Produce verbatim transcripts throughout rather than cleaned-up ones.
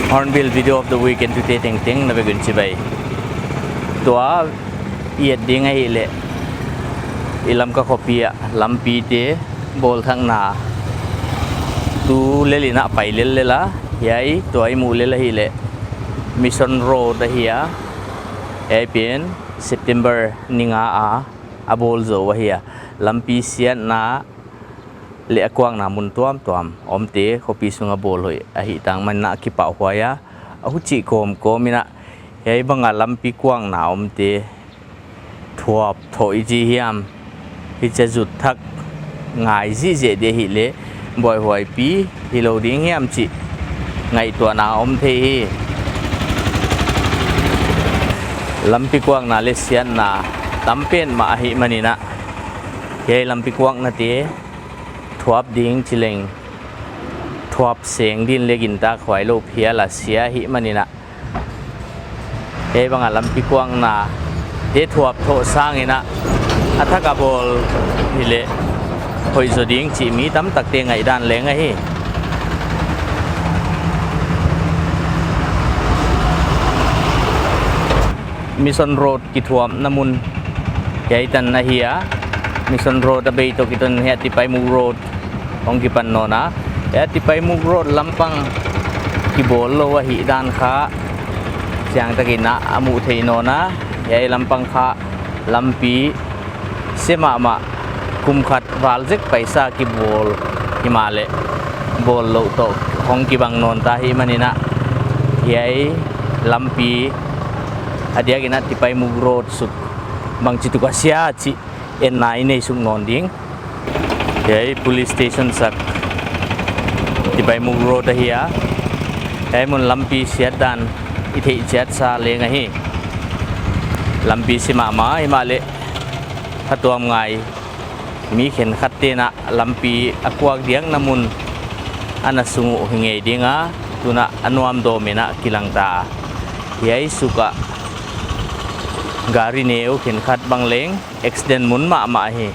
Hornbill Video of the Week entute tengteng na vek un chibai. Tua i et ding ahihleh, i Lamka khopi ah lampite bawl thakna tu lel in a pai lellel a, hiai tua i muh lel ahihleh Mission Road ahi a, hiai pen September ni nga a a bawl zou ahi a, lampi siatna leh a kuakna mun tuamtuam omte khopi sung a bawl hoih ahih tang manin a kipahhuai a, a huchih kawmkawm in a, hiai bang a lampi kuakna omte thuap thoh i chi hiam, hichia zut thak ngai zihziah di ahihleh buaihuaipi hilou ding hiam chih ngaihtuahna om thei hi. Lampi kuakna leh siatna tam petmah ahih manin a, hiai lampi kuaknate thuap ding chi leng thuap seng din leng gintakhuai lou phial a sia ahih manin a, hiai bang a lampi kuaknate thuap thoh sangin a, a thak a bawl hileh hoih zaw ding chih mi tamtakte ngaihdan leng ahi. Mission Road kithuapna mun hiai tan ahi a, Mission Road a bei toh kiton hiai Tipaimukh Road hong kipan nawn a, hiai Tipaimukh Road lampang kibawl lou ahihdan kha chiangtak in a muh theih nawn a, hiai lampang kha lampi se mahmah, kum khat val zek paisa kibawl himahleh bawl louh toh hong kibang nawn ta ahih manin a, hiai lampi a diak in a Tipaimukh Road suk bangchituk a sia chih enna i nei suk nawn ding. Hiai police station sak Tipaimukh Road ahi a, hiai mun lampi siatdan i theih chiat sa leng ahi. Lampi se mahmah himahleh phatuam ngai, mi khenkhatte'n a lampi a kuak diakna mun a na sung uh hi ngei ding a, tun a a nuam dawm in a kilang ta. Hiai suk ah gari neu khenkhat bang leng accident mun mahmah hi.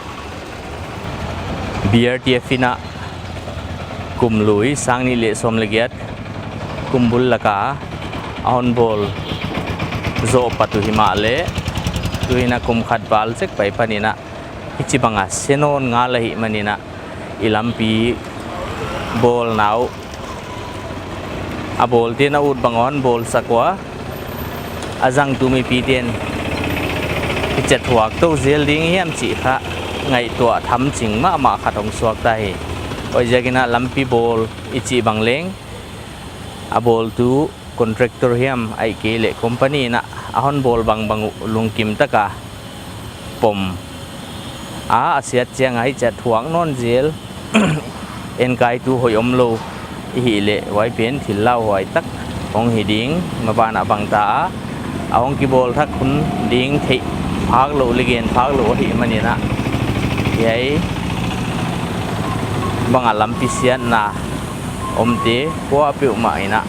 B R T F in a kum lui sang nih leh sawm leh giat kum bul lak a a hon bawl zoh pat uh himahleh, tuin a kum khat val zek pai panin a hichibang a se nawn ngal ahih manin a, i lampi bawlna uh a bawlte'n a ut bang a hon bawlsak ua, a zangtu mipite'n hichia thuak tou zel ding hiam chih kha ngaihtuah tham ching mahmah khat hong suak ta hi. Huaiziakin a lampi bawl i chih bang leng, a bawltu contractor hiam ahihkeileh company in a a hon bawl bangbang uh lungkim tak a pom a, a siat chiang a hichia thuak nawn zel enkaitu hoih omlou i hihleh, huai pen thil lauhuai tak hong hi ding maban a bang ta a, a hong kibawl thak hun ding theih phak louh leh gen phak louh ahih manin a, hiai bang a lampi siatna omte kuapeuhmah in a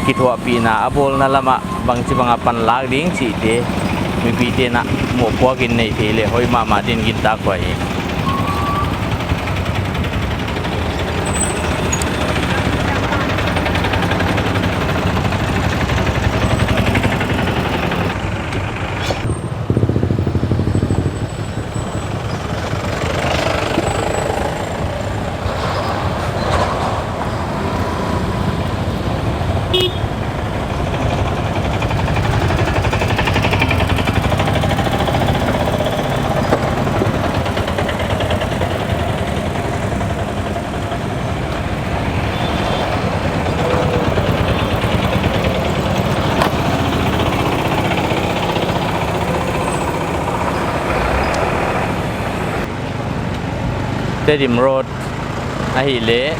kithuahpihna a bawlna lam ah bangchibang a panlak ding chihte mipite'n a mohpuak in nei thei leh hoih mahmah din gintakhuai hi. Tedim Road ahihleh,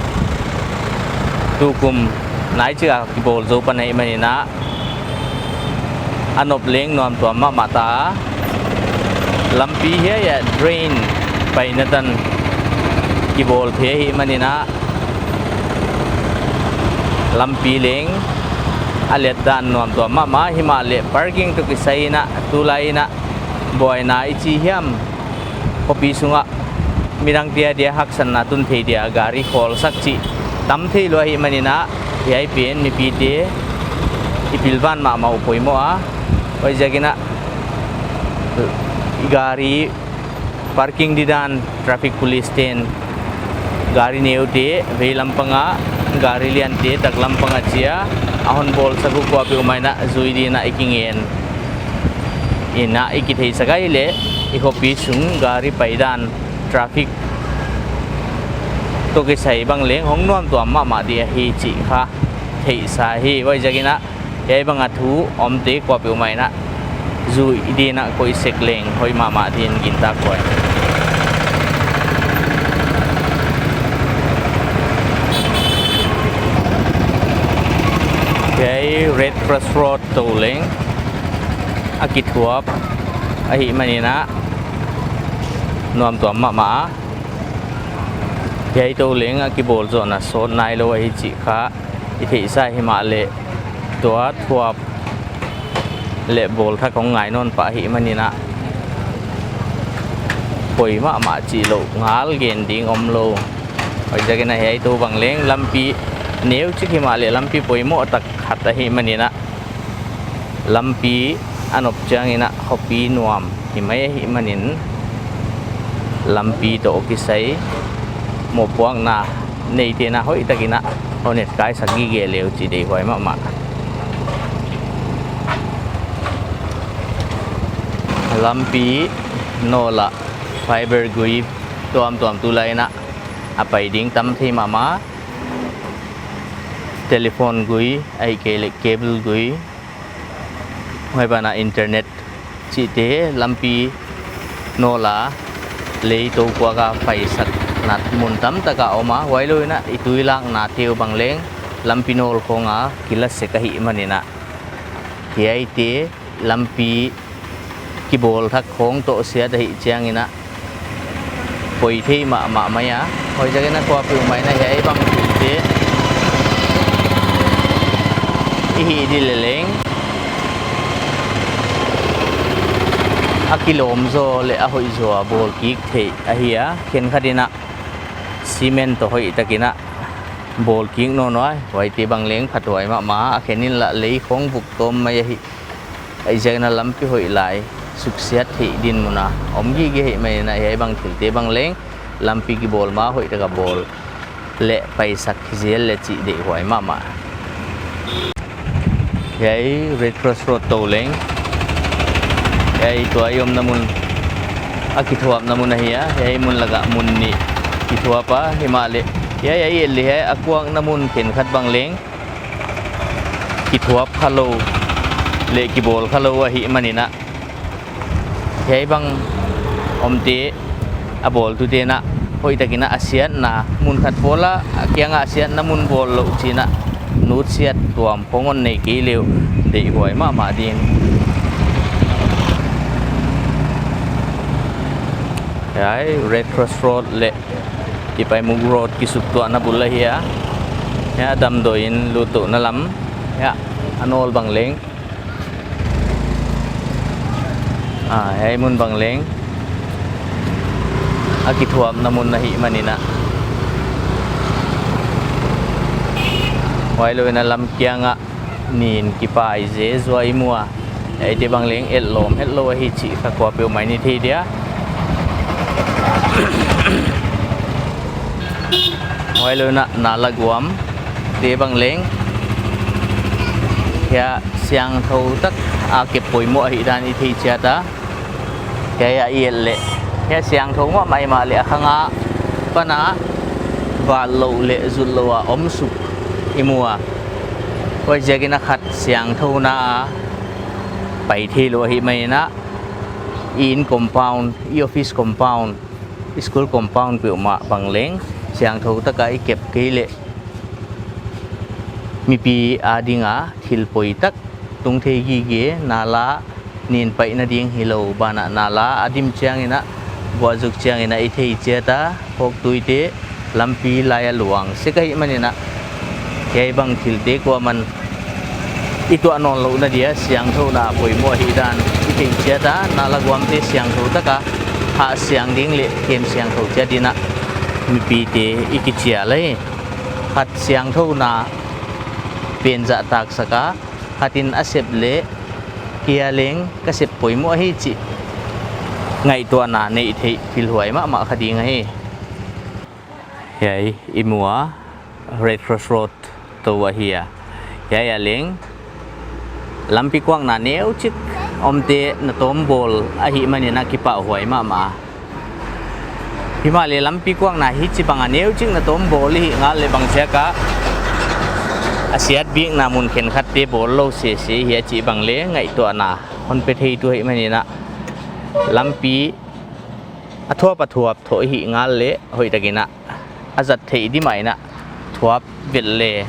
tukum naichik a kibawl zou pan ahih manin a, a nop leng nuamtuam mahmah ta. Lampi hiai ah drain paina tan kibawl phei ahih manin a, lampi leng a let dan nuamtuam mahmah, himahleh parking toh kisai in a tulai in a buaina i chi hiam, khopi sung ah midangte adia haksatna tun thei dia gari khawlsak chih tam theilou ahih manin a, Hiai pen mipite i pilvan mahmah uh poimoh a, huaiziakin a i gari parking didan traffic police ten gari neute veilam panga, gari liante taklam panga chia a hon bawlsak uh kuapeuhmah in a zui dingin a i kingen in a i kitheihsak a, hileh i khopi sung gari paidan traffic toh kisai bang leng hong nuamtuam mahmah di ahi chih kha theihsa hi. Huaiziakin a hiai banga thu omte kuapeuhmah in a zui dingin a koih sek leng hoih mahmah din gintak huai. Hiai Red Cross Road toh leng a kithuap ahihmanin a nuamtuam mahmah a, hiai toh leng a kibawl zohna sawt nailou ahi chih kha i theihsa himahleh, tua thuap leh bawl thak hong ngai nawn pah ahihmanin a poi mahmah chihlouh ngal gen ding omlou. Huaiziakin a hiai toh bang leng lampi neuchik himahleh lampi poimoh tak khat ahihmanin a lampi a nop chiangin a khopi nuam himai ahihmanin lampi toh kisai mohpuakna neite'n a hoihtakin a hon etkaisak gige le uh chih deihhuai mahmah. Lampi nawl ah fiber gui tuamtuam tulai in a a pai ding tam thei mahmah. Telephone gui, ahihkeileh cable gui, huai banah internet chihte lampi nawl a lei toh kuak a paisakna mun tamtak a om a, huailou in a i tui laknate uh bang leng lampi nawl khawng a kila sek ahihmanin a hiaite lampi kibawl thak khawng toh siat ahih chiangin a poi thei mahmah mai a. Huaiziakin a kuapeuhmah in a hiai bang thilte i hih di leh leng a kilawm zaw leh a hoih zaw a bawl kik theih ahi a, khenkhat in a cement toh hoihtakin a bawl kik nawn uhi. Huaite bang leng phathuai mahmah a, a khen in lah lei khawng vuk tawm mai ahi. Huaiziakin a lampi hoih lai suksiat theih dinmun a om gige ahihmanin a hiai bang thilte bang leng lampi kibawl ma hoihtak a bawl leh paisak hi zel leh chih deihhuai mahmah. Hiai Red Cross Road toh leng hiai tua i omna mun a kithuapna mun ahi a, hiai mun lak ah mun nih kithuap a, himahleh hiai a i et leh hiai a kuakna mun khenkhat bang leng kithuap khalou leh kibawl khalou ahihmanin a hiai bang omte a bawltute'n a hoihtakin a siatna mun khat bawl a, a kiang a siatna mun bawl louh chi'n a nutsiat tuam khawng hon nei kei le uh deihhuai mahmah din. Hiai Red Cross Road leh Tipaimukh Road kisuktuahna bul ahi a, hiai damdawi in luttouhna lam, hiai a nawl bang leng, a, hiai mun bang leng a kithuapna mun ahihmanin a, huailou in a lam kiang ah nin kipai zezua i mu a, hiaite bang leng etlawm hetlou ahi chih kha kuapeuhmah in i thei dia. Huailou in a Nalaguam te bang leng hiai siangthou tak a kep poimoh ahihdan i thei chiat a. Hiai a i et leh hiai siangthou mahmah himahleh a khang a pan a vat louh leh zut louh a om suk i mu a. Huaiziakin a khat siangthouna a pai theilou ahihmanin a, i inn compound, i office compound, school compound peuhmah bang leng siangthou tak a i kep kei leh mipi ading a thil poi tak tung thei gige, nala nin paihna ding hilou banah nala a dim chiangin a, buah zuk chiangin a i thei chiat a, phawktuite lampi lai a luang sek ahihmanin a, hiai bang thilte kuaman i tuah nawnlouhna dia siangthouna poimoh ahihdan i thei chiat a, Nalaguamte siangthou tak a hah siang ding leh kem siangthou chiat in a mipite i kichial hi. Khat siangthouna pen zahtak sak a, khatin a sep leh kia leng ka sep poimoh hi chih ngaihtuahna neih theih pilhuai mahmah kha ding ahi. Hiai i mu a Red Cross Road tou ahi a. Hiai a leng lampi kuakna neuchik omte na tawm bawl ahih manin a kipahhuai mahmah. Himahleh lampi kuakna hichibang a neuchik na tawm bawl i hih ngal leh bangziak a a siat bikna mun khenkhatte bawl lou sese hia chih bang leh ngaihtuahna hon pe theitu ahih manin a, lampi a thuap a thuap thoh i hih ngal leh hoihtakin a a zat theih di mah in a thuap vel leh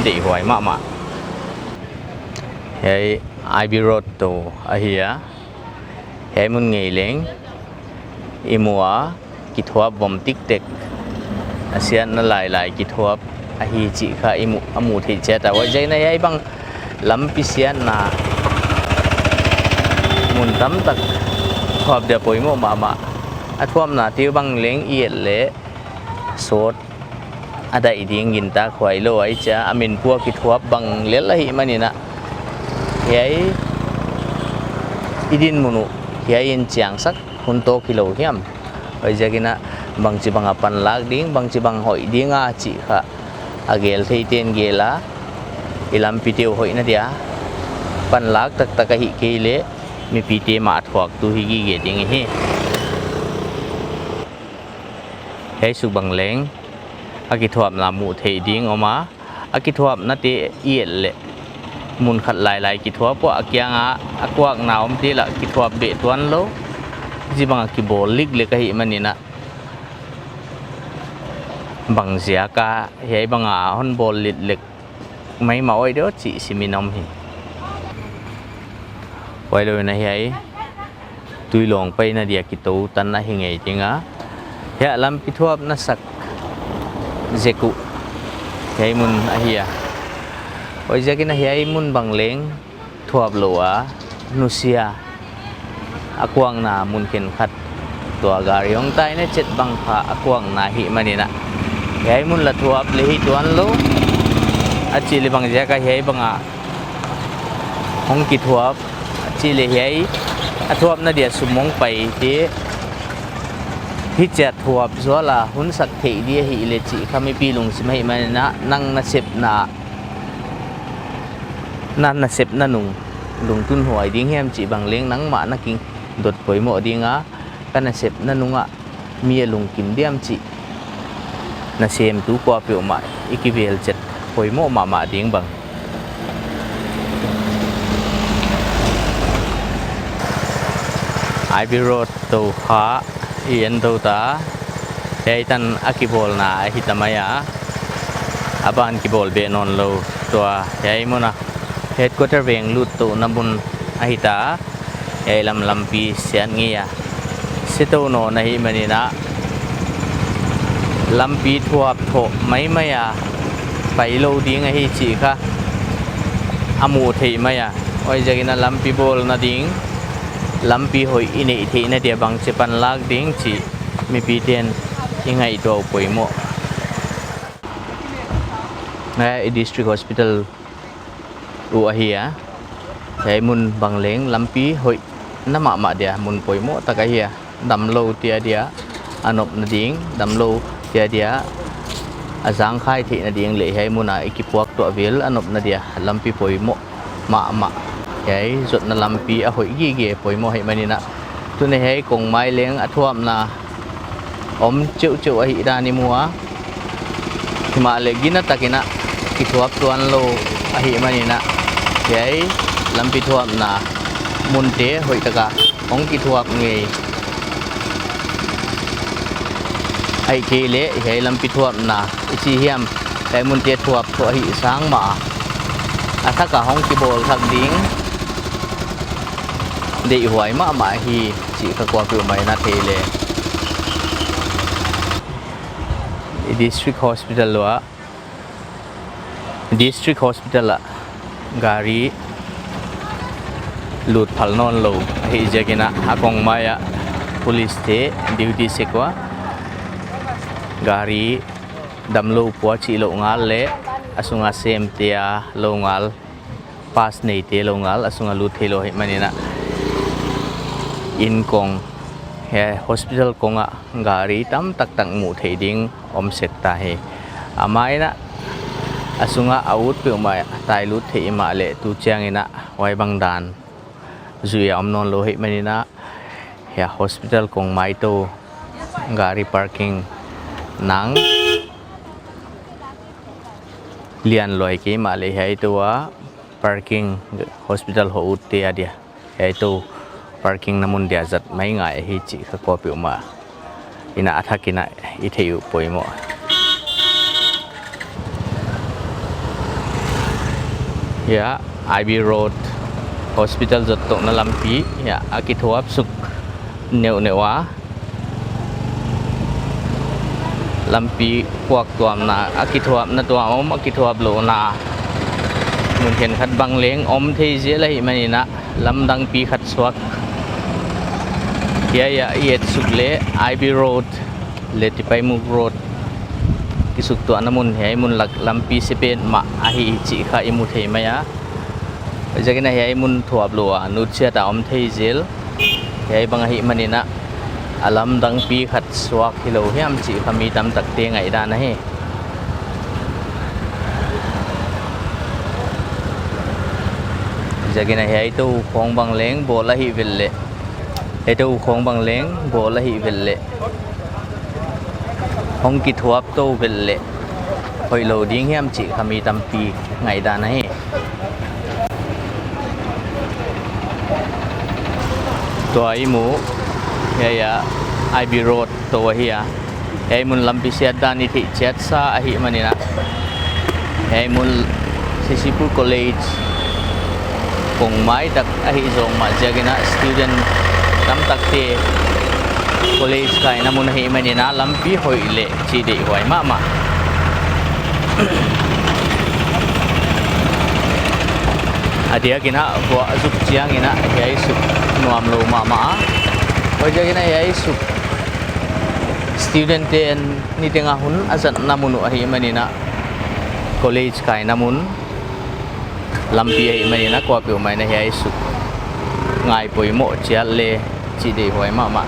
deihhuai mahmah. Hiai I B Road tou ahi a. Hiai mun ngei leng i mu a, kithuap vom tiktek, a siatna lailai kithuap ahi chih kha i mu, a mu theih chiat a. Huaiziakin a hiai bang lampi siatna mun tamtak thuap dia poimoh mahmah. A thuapnate bang leng i et leh sawt a daih ding gintak huai lou ahi chia, a minpua kithuap bang lel ahih manin a, hiai i dinmun uh hiai in chiangsak hun tawk hilou hiam. Huaiziakin a bangchibang a panlak ding, bangchibang hoih ding a chih kha a gel theiten gel a, i lampite uh hoihna dia panlak taktak ahih kei leh mipite mah a thuaktu hi gige ding hi. Hiai suk bang leng a kithuapna muh theih ding om a, a kithuapnate i et leh mun khat lailai kithuap ua, a kianga a kuakna omte lah kithuap beh tuan lou. Hichibang a kibawl liklek ahih manin a, bangziak a hiai bang a hon bawl liklek maimah ahi diam chih simin om hi. Huailou in a hiai Tuilawng paina dia kitou tan ahi ngei ding a. Hiai lampi thuapna sak zek uh hiai mun ahi a. Huaiziakin a hiai mun bang leng thuap lou a, nusia a kuakna mun khenkhat, tua gari hong taina chet bang kha a kuakna ahih manin a, hiai mun lah thuap leh hi tuan lou. A chih leh bangziak a hiai bang a hong kithuap, a chih leh hiai a thuapna dia sum hong paite hichia thuap zual a hun sak theih di ahih leh chih kha mipi lungsim ahih manin a, nang nasepna, na nasepna nung lungtunhuai ding hiam chih bang leng nangmah na kidot poimoh ding a, ka nasepna nung ah mi a lungkim diam chih nasemtu kuapeuhmah i kivel chet poimoh mahmah ding bang. I B Road tou kha i en tou ta, hiai tan a kibawlna ahi ta mai a, a ban kibawl beh nawn lou. Tua hiai mun a headquarter veng lut touhna mun ahi ta. Hiai lam lampi siat ngei a, se tou nawn ahih manin a, lampi thuap thoh maimai a, pai lou ding ahi chih kha a muh theih mai a. Huaiziakin a lampi bawlna ding, lampi hoih i neih theihna dia bangchi panlak ding chih mipite'n i ngaihtuah uh poimoh. Hiai i District Hospital uh ahi a. Hiai mun bang leng lampi hoihna mahmah dia mun poimoh tak ahi a. Damloute'n dia a nopna ding, damloute'n dia a zangkhai theihna ding leh hiai mun a i kipuaktuah vel a nopna dia lampi poimoh mahmah. Hiai zotna lampi a hoih gige, poimoh ahih manin a. Tuni hiai kongmai leng a thuapna om cheuhcheuh ahih dan i mu a. Himahleh gina takin a kithuap tuan lou ahih manin a, hiai lampi thuapna munte hoihtak a hong kithuap ngei. Ahihkeileh hiai lampi thuapna i chi hiam, hiai munte thuap thoh ahih sang mah a, a thak a hong kibawl thak ding deihhuai mahmah hi chih kha kuapeuhmah in a thei le. I District Hospital uah, District Hospital ah gari lut phal nawn lou ahih ziakin a, a kongmai ah police te duty sek ua, gari damlou pua chih louh ngal leh a sunga semte a lou ngal, pass neite lou ngal a sunga lut theilou ahihmanin ah, inn kong, hiai hospital kong ah gari tamtak tak muh theih ding om sek ta hi. Amah in ah a sunga a ut peuhmah tai lut theih mahleh, tu chiangin ah huai bang dan zui a om nawnlou ahihmanin ah, hiai hospital kong mai tou gari parking nang lian luai kei mahleh, hiai tou a parking, hospital hou utte a dia, hiai tou parking na mun dia zat mai ngai ahi chih kha kuapeuhmah in ah a thakin ah i theih uh poimoh. Hiai I B Road, hospital zot touhna lampi, hiai a kithuap suk neuhneuh a, lampi puaktuamna, a kithuapna tuam om, a kithuaplouhna mun khenkhat bang leng om thei zel ahihmanin ah, lamdangpi khat suak. Hiai ah i et suk leh I B Road leh Tipaimukh Road kisuktuahna mun, hiai mun lak lampi se petmah ahi chih kha i mu thei mai a. Huaiziakin ah hiai mun thuaplou a nutsiat a om thei zel. Hiai bang ahihmanin ah, a lamdangpi khat suak hilou hiam chih kha mi tamtakte ngaihdan ahi. Ziakin ah hiai tou khong bang leng bawl ahih vel leh, hiai tou khong bang leng bawl ahih vel leh, hong kithuap tou vel leh hoihlou ding hiam chih kha mi tampi ngaihdan ahi. Tua i muh, hiai ah I B Road tou ahi a. Hiai mun lampi siat dan i theih chiat sa ahihmanin ah, hiai mun Sisipur College kong mai tak ahi zong mah ziakin ah, student tamtakte college kaina mun ahihmanin ah, lampi hoih leh chih deihhuai mahmah. A diakin ah vuah zuk chiangin ah hiai suk nuamlou mahmah a. Huaiziakin ah hiai suk studentte'n niteng a hun a zatna mun uh ahihmanin ah, college kaina mun lampi ahihmanin ah, kuapeuhmah in ah hiai suk ngai poimoh chiat leh chih deihhuai mahmah.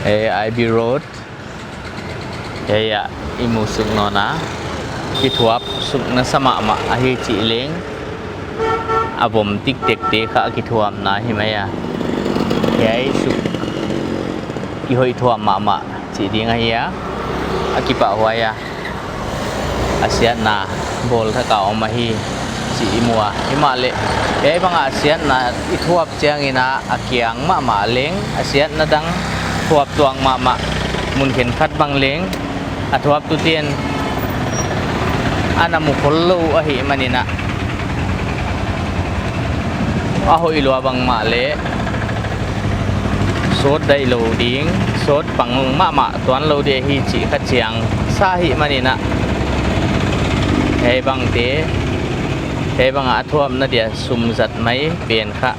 Eh, I B Road. Hiai ah i mu suk nawn a, kithuap suk nasa mahmah ahi chih leng, a vom tiktekte kha a kithuapna hi mai a. Hiai suk kihoih thuap mahmah chih ding ahi a, a kipahhuai a, a siatna bawl thak a om ahi chih i mu a. Himahleh, hiai bang a siatna i thuap chiangin ah, a kiang mahmah leng, a siatna dang thuap tuak mahmah mun khenkhat bang leng, a thuaptute'n ana mu khollou ahihmanin ah, a hoih lua bang mahleh, sawt daihlou ding, sawt pang mahmah tuanlou ding ahi chih kha chiang sa ahihmanin ah, hiai bangte, hiai bang a thuapna dia sum zat mai pen kha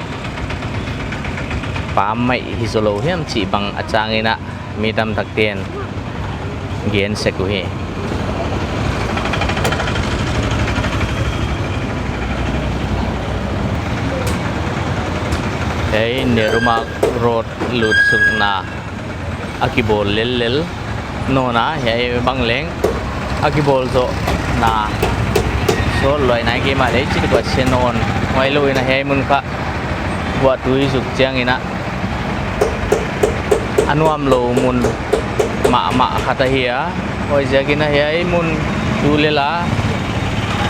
pam mai hi zaw lou hiam chih bang a changin ah, mi tamtakte'n gen sek uhi. Hiai Nehru Marg Road lut sukna a kibawl lellel nawn a, hiai bang leng a kibawl zohna sawt luai nai kei mahleh, chih tua se nawn huailou in ah, hiai mun kha vuah tui zuk chiangin ah, a nuamlou mun mahmah khat ahi a. Huaiziakin ah hiai mun tu lel a,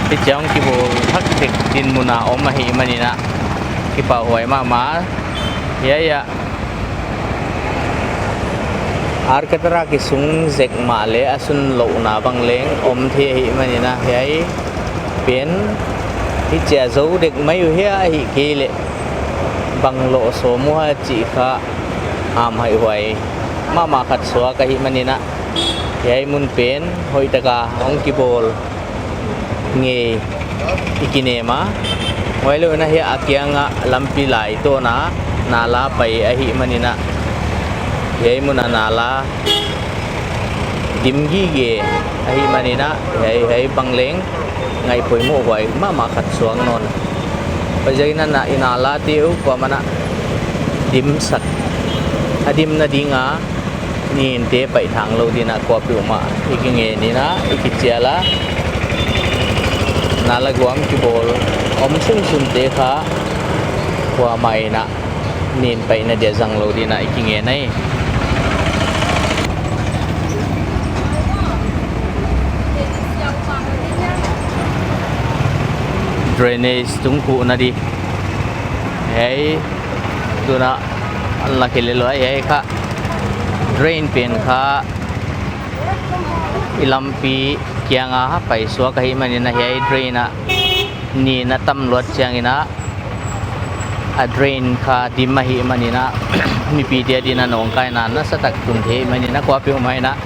hichiang kibawl thak dek dinmun a om ahihmanin ah, kipahhuai mahmah. Hiai ah Arcadar a kisung zek mahleh, a sunlouhna bang leng om thei ahihmanin ah, hiai pen hichia zou dek mai uh hia, ahihkeileh bang lou sawm uh hia chih kha Ham haihhuai mahmah khat suak ahih manin ah, hiai mun pen hoihtaka hong kibawl ngei i kinem a. Huailouin ah hiai a kiangah lampi lai tawna nala pai ahih manin ah, hiai mun a nala dim gige ahih manin ah, hiai, hiai bang leng ngaih poimoh huai mahmah khat suak nawn. Huaiziakin ah i nalate uh kuamah in ah dimsak, a dimna ding a ninte paih thang lou dingin ah kuapeuhmah i kingen in ah i kichial a. Nala guam kibawl om sunsunte kha kuamah in ah nin paihna dia zang lou dingin ah i kingen ahi. Drainage tungkhuhna di. Hiai, tuna an la kile lua hiai kha. Drain pen kha i lampi kianga pai suak ahih manin ah hiai drain ah nin a tam luat chiangin ah, a drain kha dim ahih manin ah, mipite adingin ah nawngkaina nasatak tun thei manin ah kuapeuhmah in ah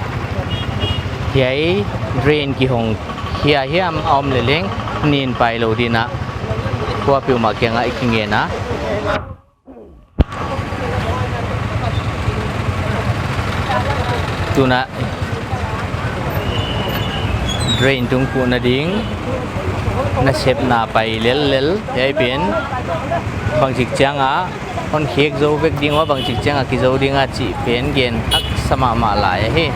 hiai drain kihong khia hiam a om leh leng nin pai lou dingin ah kuapeuhmah kiangah i kingen a. Tuna drain tungkhuhna ding nasepna pai lellel, hiai pen bangchik chianga hon khek zou vek ding ua, bangchik chianga kizou ding a chih pen gen haksa mahmah lai ahi.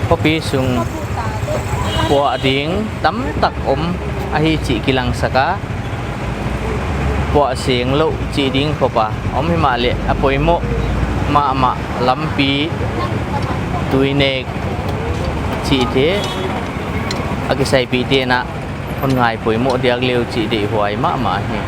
Khopi sung puah ding tamtak om ahi chih kilangsak a, puah seng louh chih ding khop a om himahleh a poimoh mahmah lampi, tuinek chihte a kisaipihte in ah hon ngai poimoh diak le uh chih deihhuai mahmah hi.